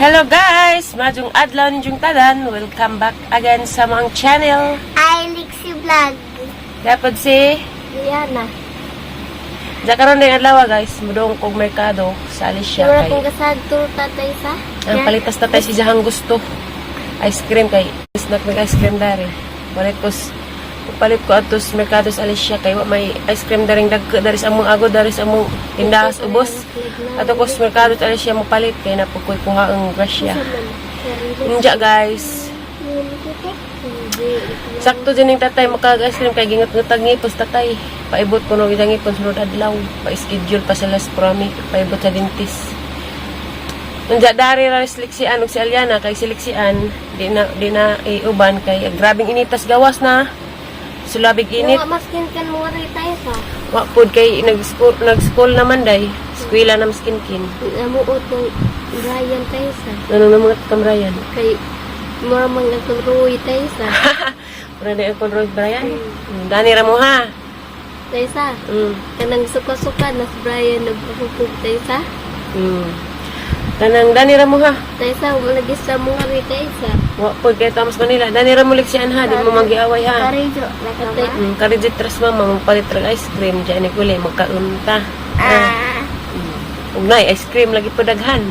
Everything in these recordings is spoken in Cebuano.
Hello guys! Majong adlaw ninyong tanan. Welcome back again sa mga channel. Ay, Lixie Vlog. Dapat si Diana. Dakaroon na yung adlaw guys. Mudong kog merkado sa Alicia Wala kay. kong kasag tatay sa. Ang palitas tatay si Jahang gusto. Ice cream kay snack mag ice cream dari. Palit ko palit ko ato sa merkado sa Alicia kay wa may ice cream daring dagko dari sa among ago dari sa among tindahas ubos. Ato ko sa merkado sa Alicia mo palit kay napukoy kuha ang grasya. Ninja guys. Sakto din yung tatay makag ice cream kay gingat-ngatag ngipos tatay. Paibot ko no gidang ngipon sunod adlaw. Pa-schedule pa sa last promi, paibot sa dentist. Unja dari ra siliksian og si Aliana kay siliksian di na iuban kay grabing initas gawas na. Sulabig init. Yung maskin kan mo rin tayo sa. Wa pud kay nag-school naman day. Eskwela na maskin kin. Namuot ng Brian tayo sa. Ano na mga kamrayan. Kay mura mang nagturuy tayo sa. Mura na yung Roy Brian. Dani ra mo ha. Tayo sa. Kanang suka-suka na si Brian nagpapupog tayo sa. Kanang dani ra mo ha. Tayo sa, wala sa mo rin tayo sa. Wa pud kay Thomas Manila. Dani ra mo liksian ha, di mo magiaway ha. Karijo, nakama. Karijit tras mama, magpalit ra ice cream diyan ni kuli magkaunta. Ah. Ug nay ice cream lagi po daghan.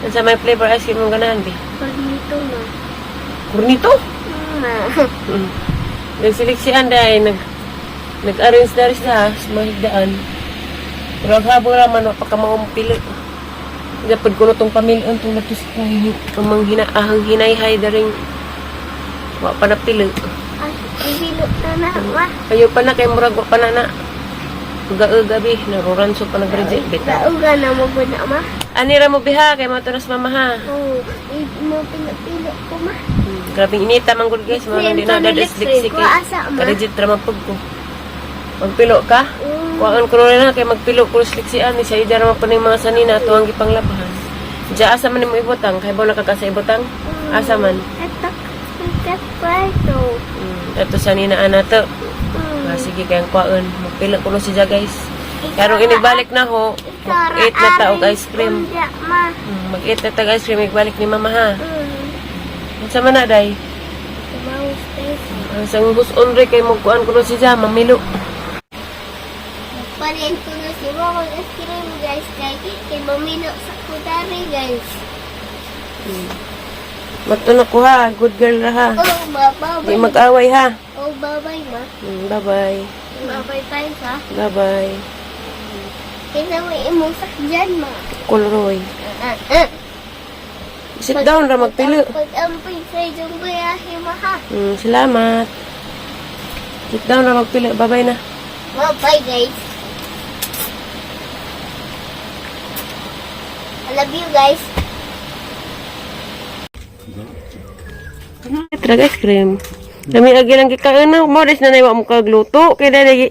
Unsa may flavor ice cream mong ganahan bi? Cornito ma. Cornito. Ma. Nagsiliksian dai nag-arrange na rin sa mahigdaan. Pero ang habol raman wa pa ka maumpili. Dapat ko na tong pamilya ang tulad to sa amang hinaahang hinayhay daring wa pa napili. Ay, ibilo na na, ma. Kayo pa na kay murag wa pa na na. Uga-uga bi, naruranso pa nag-reject bitaw. Nauga na mo ba na, ma? Ani ra mo biha kay matunas mama ha. Oo, mo pinapilo ko, ma. Grabing inita man gud guys, mga di na dadas liksik. Kuha asa, ma. Karejit ra man pud ko. Magpilo ka? Kuhaan ko na kay magpilo ko sa liksian ni sa ida ra man po ning mga sanina ato ang gipanglabahan. Diya asa man nimo ibutang, kay ba nakakasa ibutang? Asa man? Atak, atak kwarto. Ato sanina ana to. Ah, sige kayang kuhaan. Magpilo ko no siya guys. Karong inigbalik na ho, mag-eat na ta og ice cream. Unja, ma. Mag-eat na ta og ice cream, igbalik ni mama ha. Unsa man na day? Mouse tayo. Ang sang huson re kay magkuan ko no siya, mamilo. Parin ko na si Mama ice cream, guys. Kay mamilo sa kudari, guys. Matuna ko ha, good girl ra ha. Oh, ma, Di bye-bye. mag-away ha. Oh, bye-bye, ma. Bye-bye. Bye-bye tayo, ha? Bye-bye. Kaya may imong sakyan, ma. Kulroy. Ah, ah. Sit down ra magpilo. Pag-amping sa iyong biyahe, ma, ha? Salamat. Sit down ra magpilo. Bye-bye na. Bye-bye, guys. I love you, guys. Trag ice cream. Dami agi lang gikaon na mo des na naiwa mo kagluto kay dali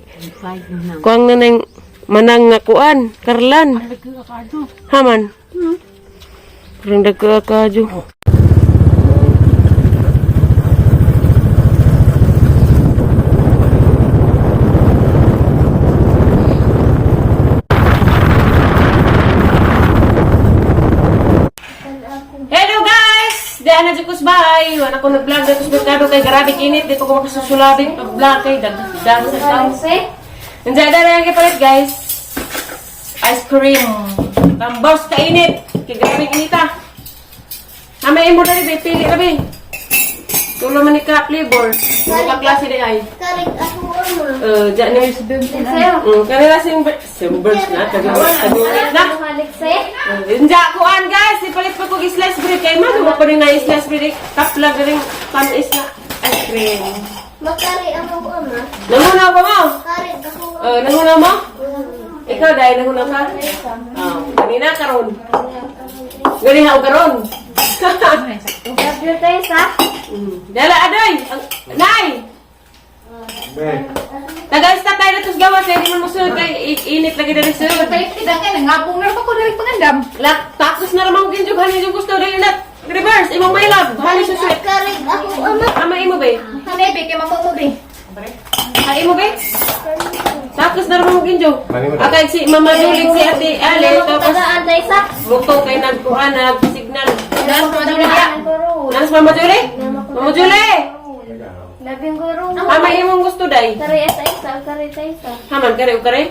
kuang na nang manang nga kuan karlan. Haman. Parang dagko kadyo. Hello guys! Diyan na dyan bye! Wala ko nag-vlog na merkado kay grabe init. Dito ko makasusulabing pag-vlog kay dagdag sa tao. Nandiyan na lang kapalit guys. Ice cream. Tambos kainit. Kay grabe inita. Amay mo dali be pili rabi. Tulo man ni ka flavor. Tulo ka klase di ay. Karig ako, ma. Diyan na kanila sing birds na taga na. Hindi kuan guys, ipalit pa kog slice bread kay man mo pa rin na slice bread kaplag rin panis na ice cream. Makari ako, ma. Nanguna ba mo? Karig ako. Nanguna mo? Ikaw dahil nanguna ka? Oh, ganina karon. Gani ha karon. Love you, tayo, sa. Dala adoy. Nay. Taga-stop tayo na tos gawas kay di man mosunod kay init lagi dali sulod. Nangapong na ko diri pangandam. Lak tapos na ramang ginjog hani yung gusto dali na reverse imong my love hani sa sweet. Karig ako, ama. Ama imo be. Hanay be kay mamo mo be. Ay imo be. Sakos na rin mo ginjo. Akay si Mama Julie, si Ate Ale, tapos Tagaan tayo sa. muto kay nagkuha, nag-signal. Nas Mama Julie ya. Nanas Mama Julie? Mama Julie! Labing guro. Mama, imong gusto day. Kare sa isa, kare sa isa. Haman, kare, kare?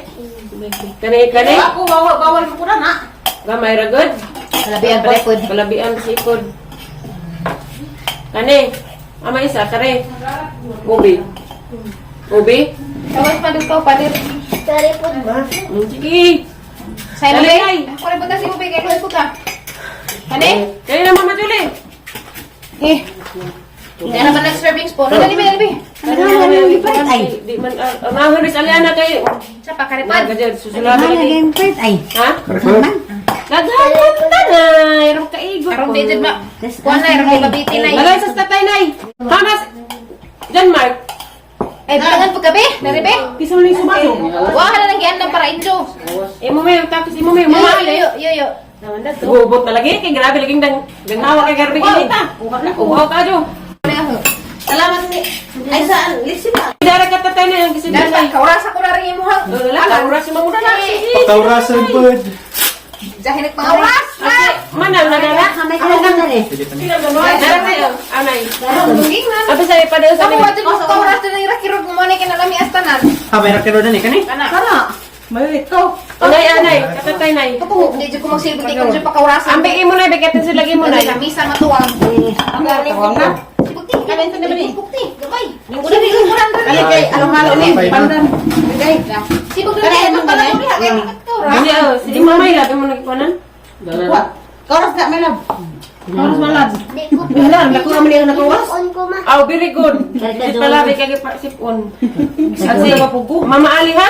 Kare, kare? Ako bawal bawal mo na na. Gamay ra good. Kalabian pa pod. Kalabian si ikod. Kane, ama isa, kare. Ubi. Ubi? Tawas pa dito palir. Kare po ba? Sige. Sa Dali, ube. ay. Ako rin punta si ube kay luhay ko ka. Kani? Kaya na Mama Julie. Eh. Hindi na man nag-serving spoon. Dali ba, dali ba? Ay. Di man, ah, sa Aliana kay. Sa pakaripad. Nagadyad, susulabi lagi. ay. Ha? Daghan ko tanay. Aron kaigo. Aron di jud ma. Kuan na aron di mabiti na. Daghan sa tatay nay. Hamas. Denmark. Ay, butangan po gabi. Dali ba? Kisa man yung sumaso. Wa na lang giandam para injo. Imo may tapos imo may mama Yo Ali. yo yo yo. Gubot na lagi kay grabe laging dang ganghawa kay grabe inita. Uhaw ka jo. Salamat ni. Ay saan? Liksi ba? Dara ka tatay na yung kisin Dali nay. kaurasa ko na rin imong. Wala ka oras si mamuda na. Pakaurasan pod. Jahin nagpangauras. Manal na dara. Kamay ka lang na eh. Dara tayo. Anay. Luging na. Abi sa ipadeo sa Ako wa jud mo kauras na nang rakirog mo ni kinalami astanan. Ha, may rakiro na ni kani? Kana. Tara. Anay anay katatay nay. Ako di jud ko magsilbi kay kun jud pakaurasan. Ambi imo nay bigatin sila lagi mo nay. Dali lamisa matuwang. Tawag na. Bukti, kanin sa naman eh. Bukti, gamay. Kunan kunan Kani kay halo-halo ni pandan. Sibog na rin ang pala ko kay kauras. Dili oh, si mamay labi mo nagkuanan. Kauras na may lab. Kauras malab. Di ko. Wala, nakuha man niya nakuwas. On ko ma. Oh, very good. Dili pala kay sipon. Kasi Mama Ali ha?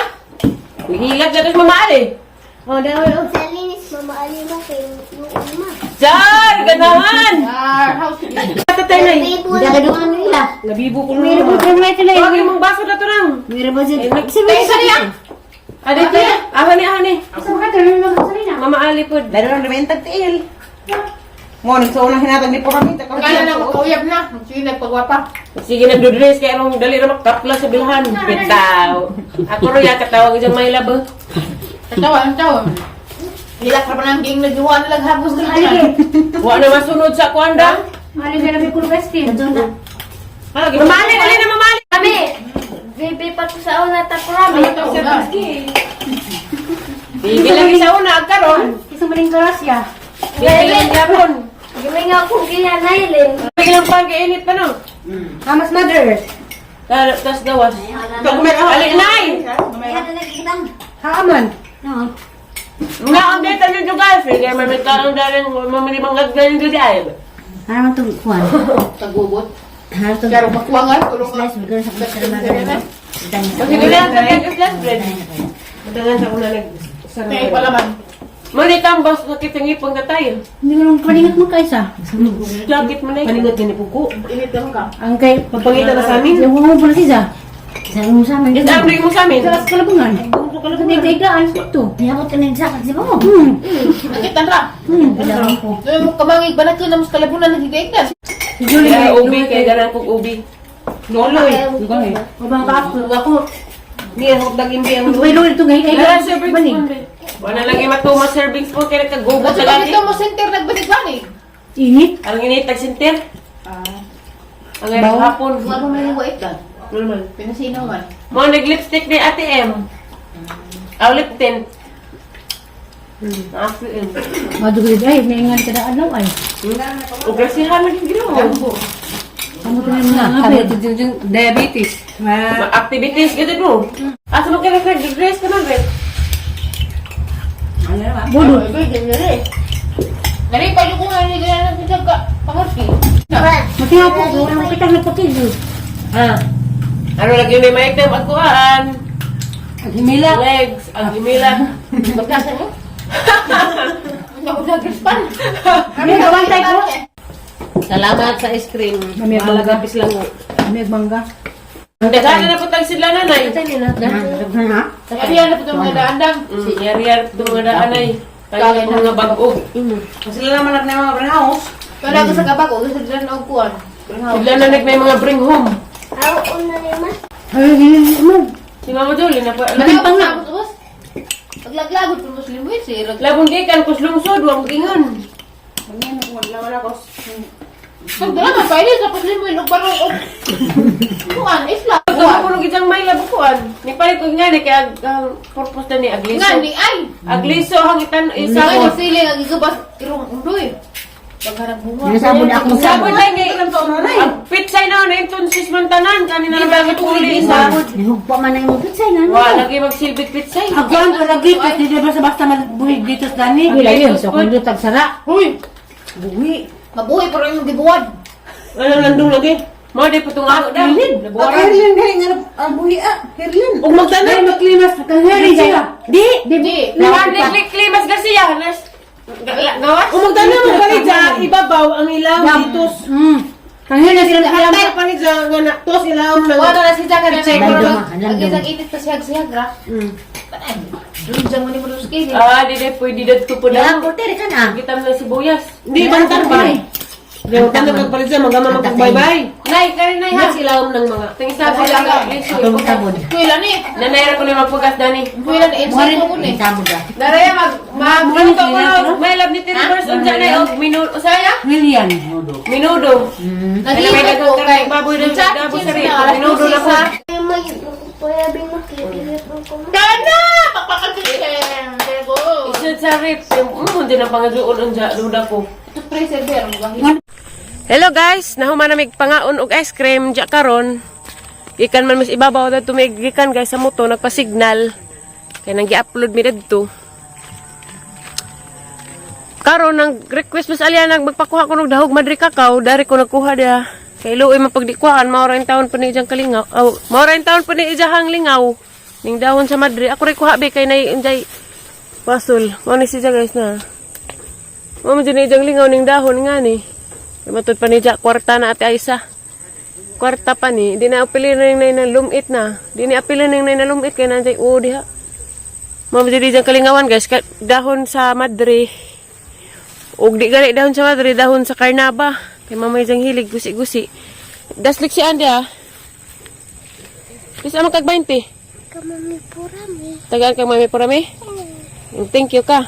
Naghilag na to si Mama Ali. Oh, daw. Sa linis, Mama Alima kay yung ma. Jar, ganahan. Ah, house. Katatay nay. Bibo Hindi na. ka doon nila. Nabibo ko Meron po sa mga tuloy. Tawagin mong baso na to nang. Meron po sa... Tayo sa niya. Ade te, ahani ahani. Mama Ali pod. Dali lang naman tiil. Mo nang sa unang hinatag ni Poramita. Kala na ko kauyab na. Sige nagpagwapa. Sige nagdudress kay anong dali ra makapla sa bilhan. Bitaw. Ako ro ya katawag dyan may labo. Tawa, ang tawa. Hilak ra pa nang ging nagjuwa na laghagos na. Wa na masunod sa kuan da. Doon na. Mama Ali, dali na Mama Ali. Kami. Bibi pa ko sa una ta kurami. Bibi lagi sa una karon. Isang maling karasya. Bibi lagi gapon. Gimingaw kong gihanailin. Bibi lang pa kay init pa no. Hamas mother. Tas gawas. Ali nay. Haaman. No. Nga ang data ninyo guys. Sige, mamita ang daling mamili mga ganyan dito ay. Haraman itong kuwan. Tagubot. Haraman itong... Pero makuwangan tulong Slice, bigyan sa sa mga. Kasi nila ang slice bread. Dagan sa una nag Kay pala man. Mali kang bas sakit ang ipong na tayo. Hindi ko lang paningat mo kaisa. Jacket mo na Paningot ni Pugo. Init lang ka. Ang kay... Pagpangita na sa amin. Yung mo pala siya. Sa mo sa amin. Yes, ang mo sa amin. Sa kalabungan. Sa nagdaigaan ito. Niyabot ka na sa kasi mo. Nakitan ra. Kailangan ko. Doon mo kamangig banat yun na mas kalabunan naghigaig na. Si Julie. Kaya ubi, kaya ganang kong ubi. Loloy. Gay. Mabang ka ako. Ako. Ni ang dagimbi ang May lolo ito ngayon. Wala serving spoon. Be. Wala lagi matuma serving spoon kaya nagkagugot Kasi sa lagi. dito mo center nagbanig-banig. Init. Ang init tag sinter. Ang init hapon. Wala mo may wait ka. Normal. Pinasino man. Mo nag-lipstick ni Ate M. Aw lip tint. Ate M. Madugod ay. May ingan ka na alaw ay. O grasihan lagi ginawa. Ang mo na mga diabetes. Ma Activities gito mo. Asa mo kaya nag-dress ka man, Ren? Bulo. Nari pa yung kung ano ganyan sa ka. Pangursi. Matingaw po. Ang kita nagpakilo. Ah. Ano lagi may mic na magkuhaan? Ang himila. Legs, ang himila. Pagkasa mo? Ako nagrespan. Kami gawantay ko. Salamat sa ice cream. Mami, ang Mahalaga pis lang. May mangga. Daghan na po tag sila nanay. Kaya na po itong mga daandang. Yari-yari po mga daanay. Tayo po mga bag-o. Sila naman nag mga greenhouse. Wala ko sa kabag, o sa dyan og kuwan. Sila na nag may mga bring home. Ako una ni ma. Ay, mo. Si Mama Julie na pa. Manaw na ubos. Paglaglagot ko Muslim wit si Rag. Labong gikan kus lungsod wa mogingon. Pagdala man pa sa Muslim wit og barong og. Kuan isla. Kuan ko nung isang may labukuan. Ni palit ko nga ni kay ang purpose na ni agliso. Nga ni ay. Agliso ang itan Nga ni isabot. sili nga gigabas irong undoy. Pagharap bunga. Nasabod akong Sabot sabod. lang ngay ang pitsay na na entonces man tanan kani na lang bagay puli isa. Nihugpa man ang imong pitsay nga. Wa lagi magsilbig pitsay. Agwan ko lagi, kasi di ba sa basta magbuhig dito sa dani? Wala yun, so kung dutag sara. Huy, Buhi. mabuhi pero imong gibuwad. Ano landong lagi? Mo di putong ako daw. Nabuwaran. Herlin, galing nga ang buhi ah. Herlin. Ug magtanan Magklimas, kangheri siya. Di, di, Di. Naman ni Climas Garcia nas gawas. Kung magtanan mo palit sa ibabaw ang ilaw dito. Kangheri sila alam sa palit sa nga na tos ilaw na. Wala na si Jack na Landong, landong. Ang init pa siyag-siyag ra. Panay. Dun jang man ni Bruce Ah, di di pwede dadto po Ya, daw. porter ka na. Gitam na sibuyas. Di bantar ba? Di magtanan kag palit sa magama magbaybay. Nay, kari nay ha. Nas ilaw ng mga. Tingisabot lang agliso. Atong sabod. Kuila ni. Nanayra ko na magpugas dani. Kuila ni insert ko ni. Sabod ah. Daraya mag magluto ko no. May love ni Tiri Verse unsa na og minudo usaya? William. Minudo. Nag-iingat ko kay baboy na Chat, dabo sa cheese rito. na, alas Minudo na ko. Ay, may pwede makikita ko. Kana! Pagpakachicken! Pero, Isod sa rip. Hindi na pangajuon unsa duda ko. ito pre-server. Ang Hello guys, nahuman na mig pangaon og ice cream diya karon. Gikan man mas ibabaw da tumig gikan guys sa moto nagpa-signal. Kay nang gi-upload mi didto. Karon nang request mas alya nag magpakuha ko og dahog madre kakao, dari ko nagkuha dia. Kay luoy man pagdikuhaan mao ra taon pa ni ijang kalingaw. Aw, mao ra taon pa ni ijahang lingaw. Ning dahon sa madre ako ray kuha be kay nay injay basol. Mao ni siya guys na. Mao man jud ni ijang lingaw ning dahon nga ni. Kay Matud pa ni Ja, kwarta na ate Aisa. Kwarta pa ni. Di na apili na yung na lumit na. Di na apili na yung na lumit kay nandiyan oo diha. Mao man jud ijang kalingawan guys, dahon sa madre. Ug di gani dahon sa madre, dahon sa karnaba. Kay mamay jang hilig gusi-gusi. Daslik si Ande ah. Bisa man kag 20. Kamami purami. Tagaan kag mami purami. Thank you ka.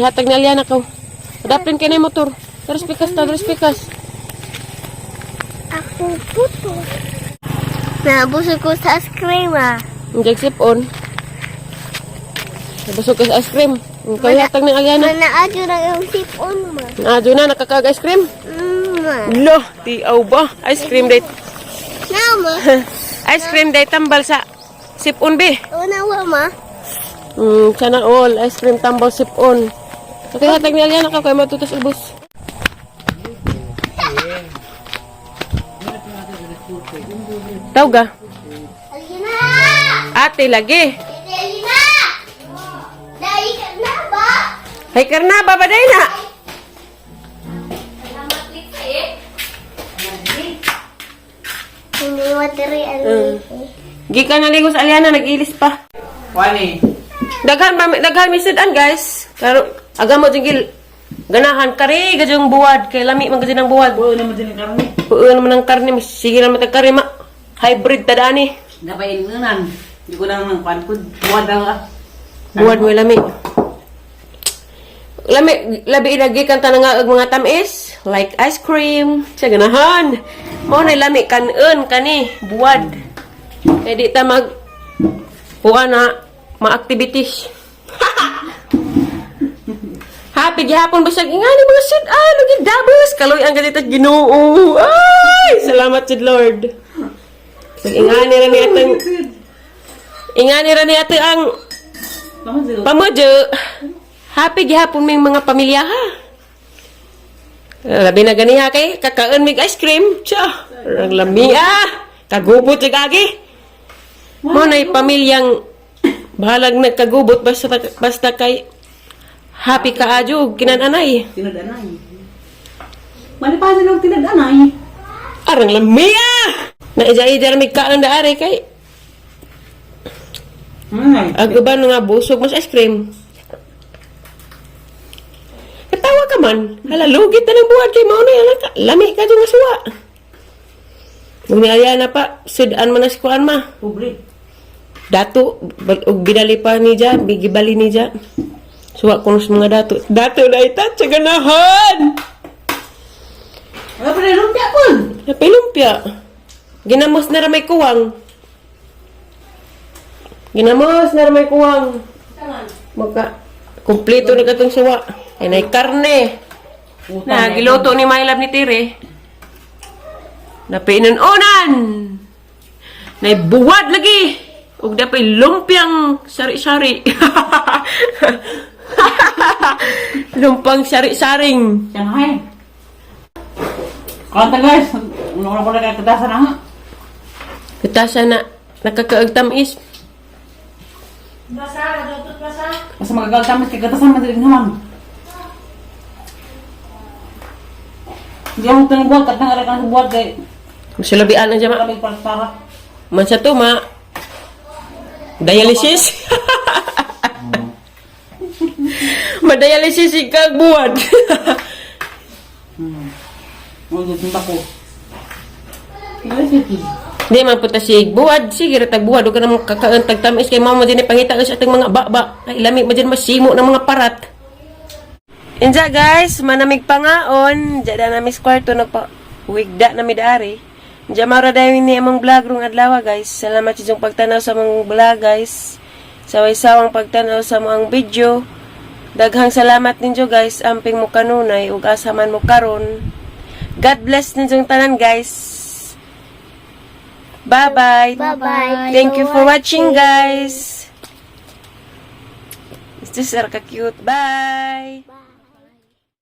Hatag na liya na ko. Adaplin kay na yung motor. Taras pikas ta, taras pikas. Ako puto. Nabusog ko sa ice cream ah. Ang sip on. Nabusog ka sa ice cream. Ang kaya hatag ng Aliana. Manaadyo na yung sipon mo. Adyo na, nakakag ice cream. Ma. Lo, tiaw ba? Ice cream date. Na ma. Ice cream date tambal sa sip on be. Una wa ma. Sana all. Ice cream tambal sip on. So, kaya hatag ni Aliana ka, kaya matutos ubos. Tawga. Alina! Ate, lagi. Alina! Dahil ka na ba? Hay karna, babaday na. Hindi materi ang Gikan na ligo sa Aliana, nag-ilis pa. Wani. Daghan ba daghan mi sudan guys. Karo aga mo jud ganahan kari gadyong buwad kay lami man gud ang buwad. Buo naman din ang karne. Puo naman ang karne, mas sige naman tag karne ma. Hybrid ta dani. Napain mo nan. Hindi ko lang nang kwan ko. Buwan daw ah. Buwad mo lami. Lami labi ilagi kan tanang og mga tamis like ice cream. Siya ganahan. Mao na lami kanon kani buwad. Kay di ta mag kuan na ma-activities. Happy gihapon bisag ingani mga sud-an ug gidabos kaloy ang ganito Ginoo. Ay, salamat jud Lord. Bisag ingani ra ni atong ingani ra ni atong ang pamudyo. Happy gihapon ming mga pamilya ha. Labi na ganiha kay kakaon mig ice cream. Tiya, ang lami ah. Kagubot jud agi. Mo nay pamilyang bahalag nagkagubot basta basta kay happy ka adyo ug kinananay. Tinad-anay. Manipasin ang tinad-anay. Arang lami ah. Naija-ija ra mig kaon da ari kay Ay. ang uban nga busog mas ice cream. Katawa ka man. Hala, lugit na ng buhat kay mao na yan. Lami ka dyan nga suwa. Nung nialya na pa, sudan man na si kuan ma. Pobre. Dato og binali pa ni ja, gibali ni ja. Suwa ko sa mga dato. Dato na itat sa ganahan. Wala pa rin lumpia po. Napilumpia. Ginamos na ra may kuwang. Ginamos na ra may kuwang. Maka kumpleto na katong suwa. Ay nay karne. Na giluto ni My Love ni Tire. Napinununan. Nay buwad lagi. Ug dapay lumpiang sari-sari. Lumpang sari-saring. Shanghai. Kanta guys, una ko na kaya katasan na nga. Kitasa na nakakaagtamis. Basta magagal kay katasan madaling naman. Hindi ako tanong buhat, at nangaral ka sa buhat kay Sulabian ang jama. kami para para. Man sa to, ma. Dialysis. Ma-dialysis ikaw buwad. Mo dito ko. Di man punta si buwad. Sige, ratag buwad. Huwag ka namang kakaantag tamis. Kay mama din ipangita sa ating mga baba. Ay, lami mo din masimo ng mga parat. Inja guys, manamig pangaon. Diya na nami sa kwarto nagpa wigda na mi dari. Diya mara dayon ni among vlog rong adlaw guys. Salamat sa inyong pagtanaw sa among vlog guys. Saway-sawang pagtanaw sa among video. Daghang salamat ninyo guys. Amping mo kanunay ug asa man mo karon. God bless ninyong tanan guys. Bye-bye. Bye-bye. Thank you for watching guys. This is cute. Bye.